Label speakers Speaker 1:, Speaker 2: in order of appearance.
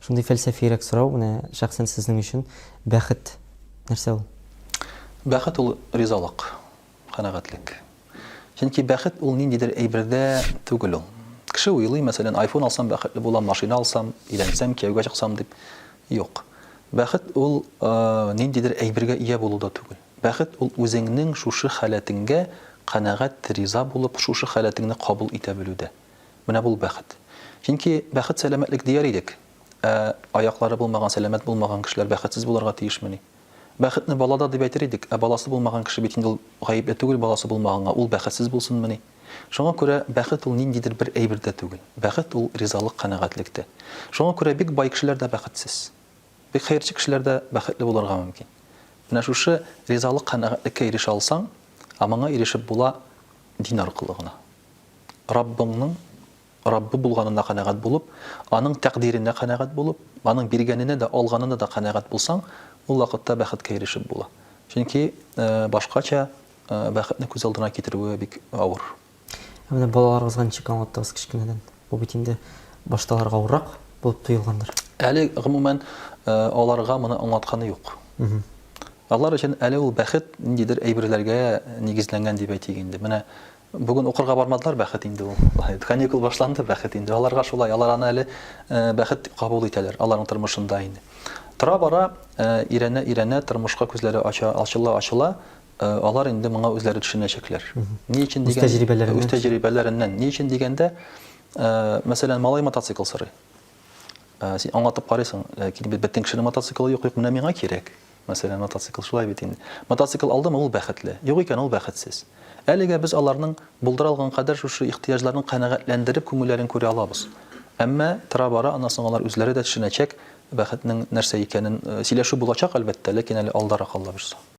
Speaker 1: Шундый фәлсәфирәк сорау, менә шәхсән сезнең өчен бәхет нәрсә ул?
Speaker 2: Бәхет ул ризалык, канәгатьлек. Чөнки бәхет ул ниндидер әйбердә түгел ул. Кеше уйлый, мәсәлән, айфон алсам бәхетле булам, машина алсам, өйләнсәм, кияүгә чыксам дип. Юк. Бәхет ул ниндидер әйбергә ия булуда түгел. Бәхет ул үзеңнең шушы халәтеңгә канәгать, риза булып, шушы халәтеңне кабул итә белүдә. Менә бул бәхет. Чөнки бәхет сәламәтлек дияр идек. Ә аяклары булмаган, сәламәт булмаган кешеләр бәхетсез булырга тиешмени? Бәхетне балада дип әйтер идек, ә баласы булмаган кеше бит инде ул гаепле түгел баласы булмаганга, ул бәхетсез булсынмыни? Шуңа күрә бәхет ул ниндидер бер әйбердә түгел. Бәхет ул ризалык, канәгатьлектә. Шуңа күрә бик бай кешеләр дә бәхетсез. Бик хәерче кешеләр дә бәхетле булырга мөмкин. Менә шушы ризалык, канәгатьлеккә ирешә алсаң, ә моңа ирешеп була дин аркылы гына. Раббыңның Раббы булганына канәгать булып, Аның тәкъдиренә канәгать булып, Аның биргәненә дә, алганына да канәгать булсаң, ул вакытта бәхеткә ирешеп була. Чөнки башкача бәхетне күз алдына китерүе бик авыр.
Speaker 1: Ә менә балаларыгызга ничек аңлаттыгыз кечкенәдән? Бу бит инде башта аларга авыррак булып тоелгандыр.
Speaker 2: Әле, гомумән, аларга моны аңлатканы юк. Алар өчен әле ул бәхет ниндидер әйберләргә нигезләнгән дип әйтик инде. Менә Бүген укырга бармадылар, бәхет инде ул. Каникул башланды, бәхет инде. Аларга шулай, алар аны әле бәхет дип кабул итәләр, аларның тормышында инде. Тора-бара, өйрәнә-өйрәнә, тормышка күзләре ача, ачыла, ачыла, алар инде моңа үзләре төшенәчәкләр. Ни өчен
Speaker 1: дигән? Үз тәҗрибәләреннән.
Speaker 2: Үз тәҗрибәләреннән. Ни өчен дигәндә, мәсәлән, малай мотоцикл сорый. Син аңлатып карыйсың, ләкин бит бөтен кешенең мотоциклы юк, юк, менә миңа кирәк. Мәсәлән, мотоцикл шулай бит инде. Мотоцикл алдымы, ул бәхетле. Юк икән, ул бәхетсез. Әлегә без аларның булдыра алган кадәр шушы ихтыяҗларын канәгатьләндереп күңелләрен күрә алабыз. Әмма тора-бара аннан соң алар үзләре дә төшенәчәк бәхетнең нәрсә икәнен. Сөйләшү булачак, әлбәттә, ләкин әле алдарак, Алла боерса.